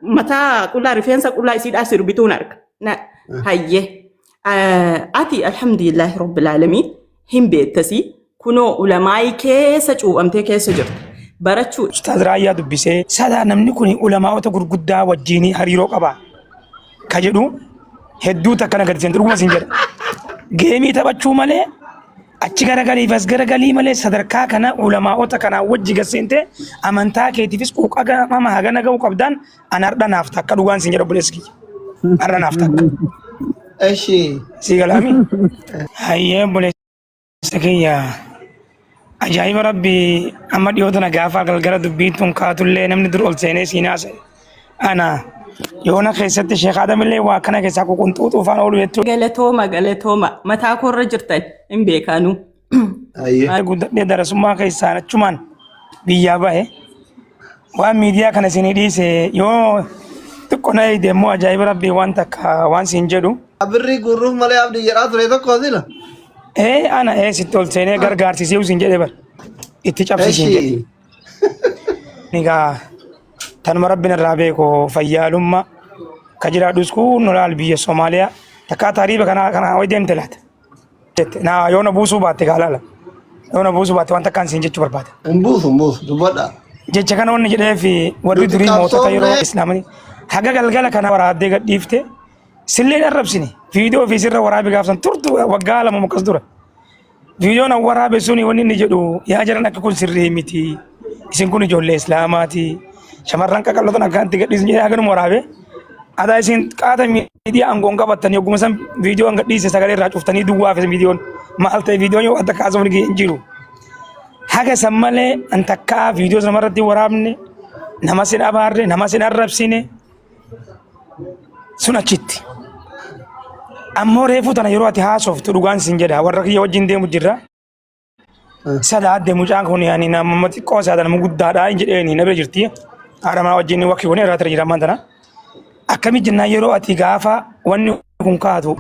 Mataa qullaa, rifeensa qullaa isiidhaa sirbituun arga. Na hayyee. Ati alhamdulillahi rabbil aalamiin hin beektasi, kunoo ulamaayii keessa cuuphamtee keessa jirta. Barachuu Ustaaz Raayyaa dubbisee sadaa namni kun ulamaa'ota gurguddaa wajjin hariiroo qaba ka jedhu hedduu takka na gadiseen, dhuguma sin jedha. Geemii taphachuu malee, achi garagalii fi as garagalii malee, sadarkaa kana ulamaa'ota kanaa wajji gaseente amantaa keetiifis quuqama hagana ga'uu qabdaan an har'a naaf takka, dhugaan sin jedha, obboleessi kiyya. Har'a naaf takka. Eshi. Sii galaami? Hayyee, obboleessa kiyya. Ajaa'iba rabbi, amma dhiyoo tana gaafa galgala dubbiin tun kaatullee namni dur ol seenee siin haasa'e. Ana yoona keessatti Sheekh Adamillee waa akkana keessaa ququnxuuxuu faan oolu jechuudha. Galatooma, galatooma, mataa koorra jirtan hin beekanuu. Ayyee. Guddadhee darasummaa keessaan achumaan biyyaa bahe. Waan miidiyaa kana isinii dhiise yoo xiqqoo na eegde immoo, ajaa'iba rabbii, waan takka waan siin jedhu. Birrii guurruuf malee abdii jedhaa ture tokko sila. Ee, ana ee sitti ol seenee gargaarsisee siin jedhe bar. Itti cabsisiin jedhe. Eshi. Egaa tanuma rabbiin irraa beeku, fayyaalummaa ka jiraadhus kun nolaal biyya Soomaaliyaa takkaa taariiba kana kana wayi deemte laata. Jette naa yoo na buusuu baatte gaa laala. Yoo na buusuu baatte waan takkaan siin jechuu barbaada. Hin buusu, hin buusu, dubbadha. Jecha kana wanni jedheef warri Nuti durii mootota yeroo qabsoofne. islaamanii haga galgala kana waraabdee gadhiifte silleen arrabsine, viidiyoo ofii sirra waraabe gaafsan turtu waggaa 2 akkas dura. Viidiyoon an waraabe suni wanni inni jedhu, yaa jiran akka kun sirrii miti. Isin kun ijoollee islaamaati. Shamarran qaqallotan akkanatti gadhiisin jedhee haganuma waraabe. Adaa isin qaata miidiyaa aangoon qabattanii ogguma san viidiyoo an gadhiise sagalee irraa cuftanii duwwaa fi viidiyoon maal ta'e, viidiyoon yoo wanta kaasuuf hin jiru. Haga san malee an takkaa viidiyoo namarratti waraabne, nama sin abaarre, nama sin arrabsine sun achitti. Ammoo reefuu tana yeroo ati haasoftu, dhugaan sin jedha, warra kiyya wajjin deemu jirra. Sada adde mucaan kun ani nama xiqqoo isaa nama guddaadha hin jedheeni na bira jirti. Haadha manaa wajjin wakki kun irraa tira jira ammaan tana. Akkami jennaan, yeroo ati gaafa wanni kun kaatu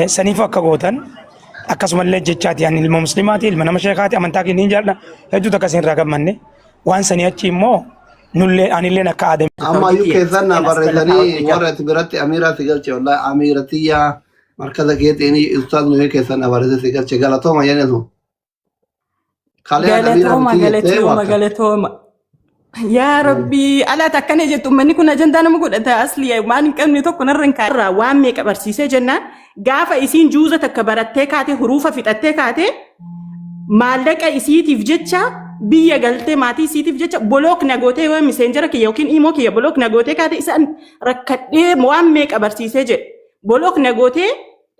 saniif akka gootan akkasumallee jechaati, ani ilma muslimaati, ilma nama sheekaati, amantaa keenya hin jaalladha, hedduu takka isin irraa gammanne. Waan sanii achi immoo nullee anilleen akka aadame. Amma iyyuu keessan na As jala barreessanii taa'utti jira. warra ati biratti amiiraa si galche, wallahi amiira tiyyaa markaza keetiin ustaaz nuyi keessan na barreesse si galche, galatooma jedhani sun. Kalee amiira Galatooma, miti jettee galatooma, waakka. galatooma. Yaa Rabbii, alaata akkana jettu, uummanni kun ajandaa nama godhata, asli waan hin qabne tokko narra hin kaa'e. Waan meeqa barsiisee jennaan, gaafa isiin juuza takka barattee kaatee huruufa fixattee kaatee maallaqa isiitiif jecha biyya galtee, maatii isiitiif jecha block na gootee, yoo Messengera kiyya yookiin imo kiyya block na gootee kaatee, isaan rakkadhee waan meeqa barsiisee jedhe block na gootee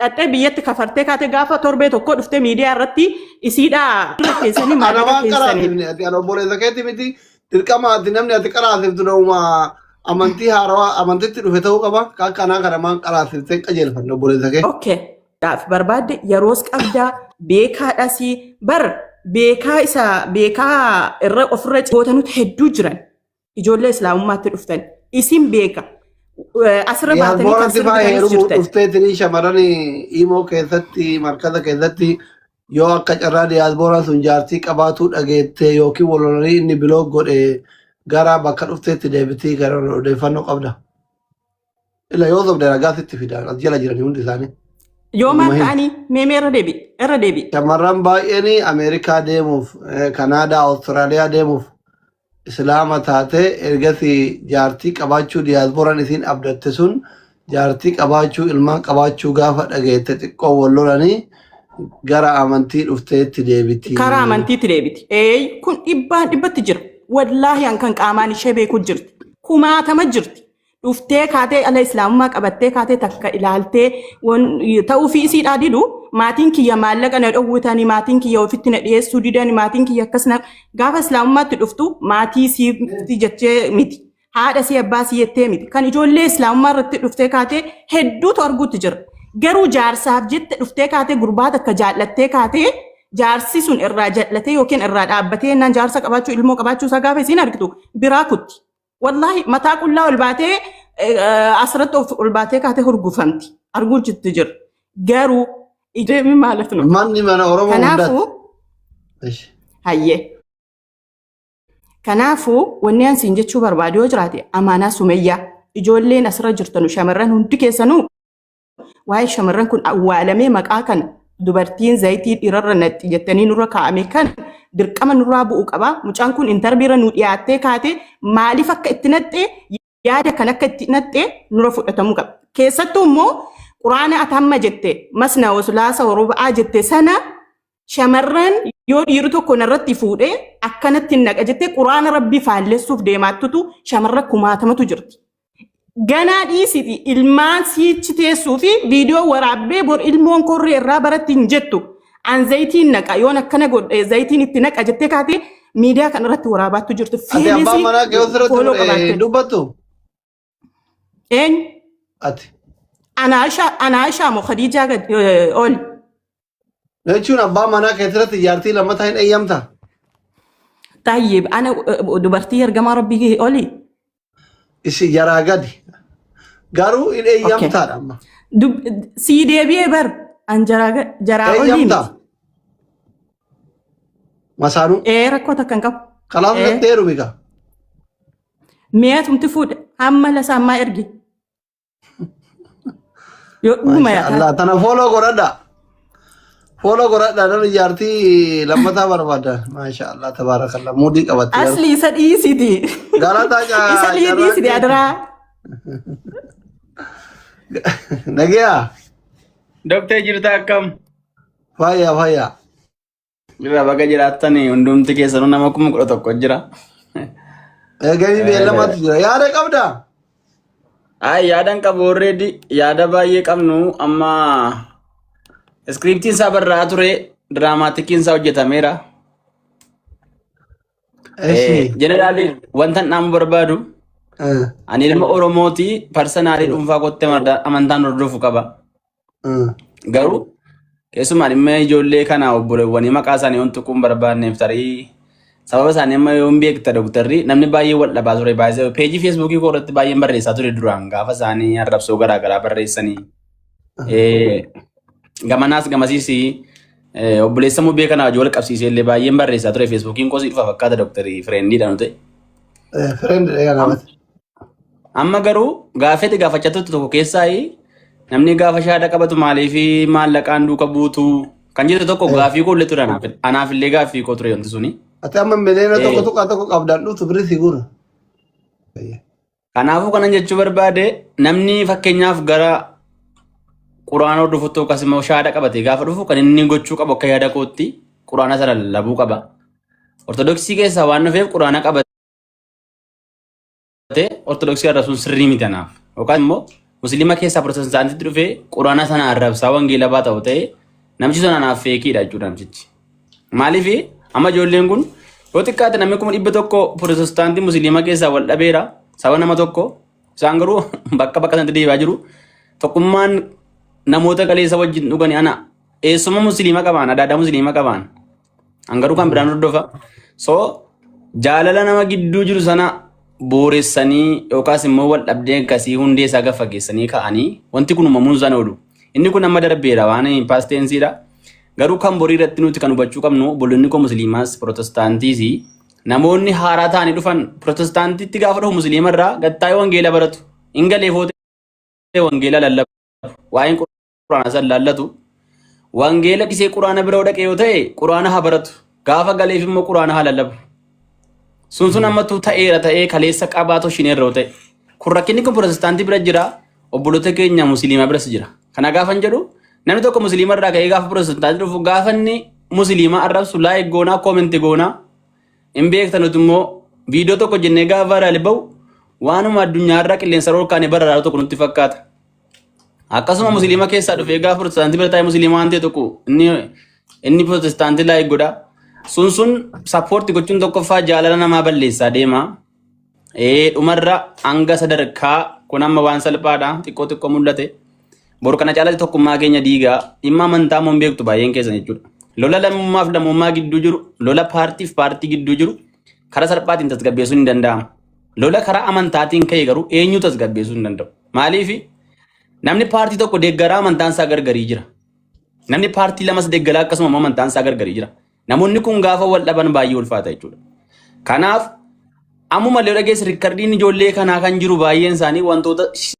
dhaxxee biyyatti kafartee kaatee gaafa torbee tokko dhuftee miidiyaa irratti isiidhaa keessanii Ana maallaqa waan keessanii. qaraasifne ati ana obboleessa keetti miti, dirqama ati namni ati qaraasiftu nama amantii haarawaa amantitti dhufe ta'uu qaba. Kan kanaa kana maan qaraasiftee qajeelfanne obboleessa kee. Okay. Gaaf barbaadde yeroos qabdaa, beekaadhas bar, beekaa isa beekaa irra ofirra gootanutu hedduu jiran, ijoollee islaamummaatti dhuftan isin beeka. Asirra baatanii kan Diyaaspooratti faa sirbitanis heerumuu jirtan. dhufteetinii shamarran imoo keessatti markaza keessatti yoo akka carraa diyaaspooraan sun jaartii qabaatuu dhageette yookiin walolanii inni block godhe, gara bakka dhufteetti deebitii gara odeeffannoo qabda. Ila yoo sobde ragaa sitti fidan, as jala jiranii hundi isaanii. Yoo maal Dhuguma hima. ta'anii meemee irra deebi, irra deebi. Shamarran baay'een Ameerikaa deemuuf, Kanaadaa, Awustiraaliyaa deemuuf Islaama taate, ergasii jaartii qabaachuu diyaaspooraan isiin abdatte sun jaartii qabaachuu, ilmaan qabaachuu gaafa dhageette, xiqqoo wal lolanii gara amantii dhufteetti deebiti. Karaa amantiitti deebiti. Ee, kun dhibbaan dhibbatti jira. Wallaahi an kan qaamaan ishee beeku jirti. Kumaatama jirti. Dhuftee kaatee ala islaamummaa qabattee kaatee takka ilaaltee ta'uu fi isiidhaa didu, maatiin kiyya maallaqa na dhowwitanii, maatiin kiyya ofitti na dhiyeessuu didani, maatiin kiyya akkas na, gaafa islaamummaatti dhuftu maatii siif jechee miti. Haadha sii abbaa sii jettee miti. Kan ijoollee islaamummaa irratti dhuftee kaatee hedduutu arguutti jira. Garuu jaarsaaf jette dhuftee kaatee gurbaa takka jaallattee kaatee, jaarsi sun irraa jallatee yookiin irraa dhaabbatee jennaan, jaarsa qabaachuu, ilmoo qabaachuu isaa gaafa isiin argitu biraa kutti. Wallaahi mataa qullaa ol baatee asirratti of ol baatee kaatee hurgufamti. Arguu jirti jira. Garuu deemi maalat nu. Manni mana Oromoo Kanaafuu hundaatti. Hayyee. Kanaafuu wanni an siin jechuu barbaadu yoo jiraate amaanaa Sumayyaa ijoolleen asirra jirtanu shamarran hundi keessanuu waa'ee shamarran kun awwaalamee maqaa kana dubartiin zayitii dhiirarra naqxi jettanii nurra kaa'ame kan dirqama nurraa bu'u qaba. Mucaan kun intarviirra nu dhiyaattee kaate maaliif akka itti naqxe yaada kan akka itti naqxe nurra fudhatamuu qaba. Keessattuu immoo quraana ati amma jette masna wasulaasa ruba'aa jette sana shamarran yoo dhiirri tokko narratti fuudhee akkanatti hin naqa jettee quraana rabbii faallessuuf deemaattutu shamarra kumaatamatu jirti. Ganaa dhiisiti ilmaan siichi teessuu fi viidiyoo waraabbee bor ilmoon korree irraa baratti hin jettu. An zayitiin naqa yoon akkana godhe zayitiin itti naqa jettee kaatee miidiyaa kana irratti waraabaattu jirtu. Ati abbaan Feemesii manaa kee osirratti fooloo qabaatte. dubbattu? Eenyu? Ati. Ana Aishaa moo Khadiijaa gad oli? Jechuun abbaa manaa kee irratti jaartii lammataa hin eeyyamta? Tayyib ana dubartii ergamaa rabbii oli. Isi jaraa gadi. Garuu hin Okay. eeyyamtaadha amma. Sii deebi'ee bar an jaraa olii Eeyyamtaa? miti. Masaanuu. Ee rakkoo takka hin qabu. Kalaaf Ee natti heerumi kaa. mi'atumti fuudhe hamma lasaa ammaa ergi. Yoo dhuguma Maasha yaa Allah. taate. Tana fooloo godhadha. Fooloo godhadha. Namni jaartii lammataa barbaada. Maasha Allah. Tabaarakallah. Muudii qabatte garuu. Asli isa dhiisiti. Galataa Isa carraa dhiisiti keeti. adaraa. Nagiyaa. Doktee jirta akkam? Fayyaa fayyaa. Irraa baga jiraattan hundumti keessanuu nama 11,000 jira. Eegamii beellamaatu jira. Yaada qabdaa? Ay yaadan qabu already yaada baay'ee qabnu amma iskiriiptiin isaa barraa'aa ture diraamaatikiin isaa hojjetameera. Eshi. Jeneraali wanta dhaamu barbaadu ani ilma Oromooti parsanaalii dhuunfaa kootti amantaan hordofu qaba. Garuu keessumaa dhimma ijoollee kana obboleewwanii maqaa isaanii waan tuquun barbaanneef tarii sababa isaanii amma yoo hin beekta dooktarri namni baay'ee wal dhabaa ture baay'ee peejii feesbuukii koo irratti baay'een barreessaa ture duraan gaafa isaanii arrabsoo garaa garaa barreessanii. Gamanaas gamasiis obboleessa mubee kana wajjin wal qabsiisee illee baay'een barreessaa ture feesbuukiin koos dhufa fakkaata dooktarri fireendiidha nuti. Friend dha namatti. Amma garuu gaafeeti gaafachaa turte tokko keessaa namni gaafa shaada qabatu maaliif maallaqaan duuka buutu kan jettu tokko gaafii koo illee ture anaaf anaaf illee gaaffii koo ture wanti suni. Ati amma miliyoona tokko tuqaa tokko qabdaan dhuftu birri si guura. Kanaafuu kanan jechuu barbaade namni fakkeenyaaf gara quraana hordofutti yookaas immoo shaada qabate gaafa dhufu kan inni gochuu qabu akka yaada kootti quraana sana lallabuu qaba. Ortodoksii keessaa waan dhufeef quraana qabate Ortodoksii arrabsuun sirrii miti anaaf. Yookaan immoo Musliima keessaa Protestaantitti dhufee quraana sana arrabsaa wangeela baata yoo ta'e namichi sun anaaf feekiidha jechuudha namtichi. Maaliif amma ijoolleen kun yoo xiqqaate namni 100,000 Protestaantii Musliima keessaa wal dhabeera saba nama tokko isaan garuu bakka bakka sanatti deebi'aa jiru. Tokkummaan namoota kaleessa wajjin dhugani ana eessuma Musliima qabaan adaadaa Musliima qabaan. An garuu kan biraan hordofa. So jaalala nama gidduu jiru sana booressanii yookaas immoo wal dhabdee akkasii hundee isaa gad fageessanii ka'anii wanti kun uumamuun isaan oolu. Inni kun amma darbeera waan paasteensiidha. Garuu kan borii irratti nuti kan hubachuu qabnu obboloonni koo musliimaas pirootestaantiis namoonni haaraa ta'anii dhufan pirootestaantiitti gaafa dhufu musliima irraa gattaa'ee wangeela baratu. Hin galeefoo ta'e wangeela lallabu. Waa'een quraana san laallatu. Wangeela dhisee quraana bira dhaqe yoo ta'e quraana haa baratu. Gaafa galeef immoo quraana haa lallabu. Sun sun ammattuu ta'eera ta'ee kaleessa qabaatoo shineerra yoo ta'e. Kun rakkinni kun pirootestaantii bira jira, obboloota keenya musliimaa biras jira. Kana gaafan jedhu namni tokko musliima irraa ka'ee gaafa pirootestaantii dhufu gaafa inni musliimaa arrabsu laayik goonaa koomenti goonaa hin beektan nuti immoo viidiyoo tokko jennee gaafa vaayiraal ba'u waanuma addunyaa irraa qilleensa roolkaanii bararaaruu tokko nutti fakkaata. Akkasuma musliima keessaa dhufee gaafa pirootestaantii bira taa'ee musliima waan ta'e tokko inni pirootestaantii laayik godha. Sun sun sappoorti gochuun tokkoffaa jaalala namaa balleessaa deema. Dhumarra hanga sadarkaa kun amma waan salphaadha xiqqoo xiqqoo mul'ate. Boru kana caalatti tokkummaa keenya diigaa dhimma amantaa immoo hin beektu baay'een keessan jechuudha. Lola lammummaaf lammummaa gidduu jiru, lola paartiif paartii gidduu jiru karaa salphaatiin tasgabbeessuun hin danda'amu. Lola karaa amantaatiin ka'e garuu eenyu tasgabbeessuu hin danda'u. Maaliif namni paartii tokko deeggaraa amantaan isaa gargarii jira. Namni paartii lamas deeggaraa akkasuma immoo amantaan isaa gargarii jira. Namoonni kun gaafa wal dhaban baay'ee ulfaata jechuudha. Kanaaf Ammuma illee dhageesse recordiin ijoollee kanaa kan jiru baay'een isaanii wantoota